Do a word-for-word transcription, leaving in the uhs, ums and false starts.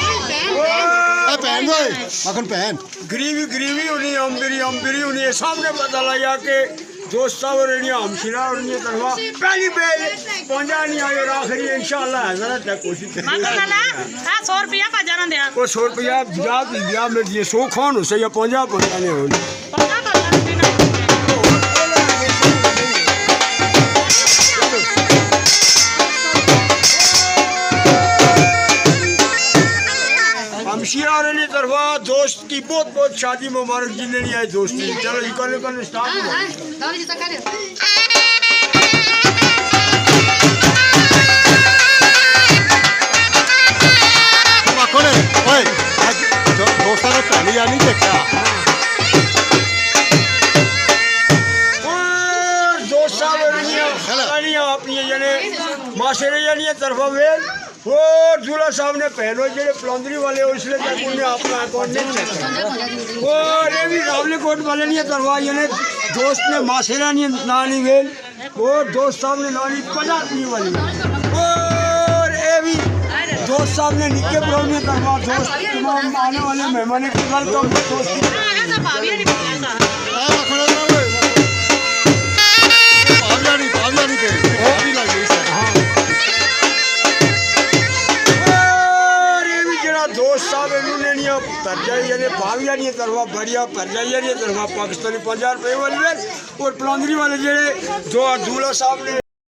اے بھین وے، آکھن بھین۔ گریوی گریوی ہونی، امبری امبری ہونی، اے سامنے پتہ لگا کہ دوست صاحب اور انہاں ہمشیرہ اور انہاں طرفا پہلی بیل پہنچا نہیں آئی اور آخری انشاءاللہ حضرت تک کوشش کریں۔ مطلب نا، ہاں، سو روپیہ کا جانا دیا۔ وہ سو روپیہ بجا کے دیا، میں یہ سو کھان ہو سے یا پنجا پنجا نے ہو۔ پنجا تو جانا دینا۔ ہمشیرہ اور انہاں طرفا دوست کی بہت بہت شادی مبارک جنہیں نہیں آئے دوستی۔ چلو جی، کلو کلو سٹارٹ ہوا۔ آکھو نے، اوئے، اج دو-، دوستاں نے پہلی یار نہیں دیکھا۔ اور دوست صاحب اور انہاں، ہیلو۔ انہاں اپنی یعنی ماشرے یعنی طرفا ویل۔ اور دولہا صاحب نے پہلو جڑے پلاندری والے، اس لیے تک انہیں اپنا اکاؤنٹ نہیں چیک کرنا۔ اور یہ بھی راولی کوٹ والے نہیں کروا، یعنی دوست نے ماسیرا نہیں نانی ویل، اور دوست صاحب نے نانی پنجاب نہیں والی۔ اور یہ بھی دوست صاحب نے نکے پراؤ نہیں کروا، دوست تمام آنے والے مہمانوں کی ویلکم دوست۔ اور یہ بھی جڑا دوست صاحب ہے، انہوں نے نہیں پرجائی نے بھاویہ نہیں طرفا بڑیا، پرجائی نہیں طرفا پاکستانی پنجاہ روپے والی ہے۔ اور پلاندری والے جڑے جو دولہا صاحب نے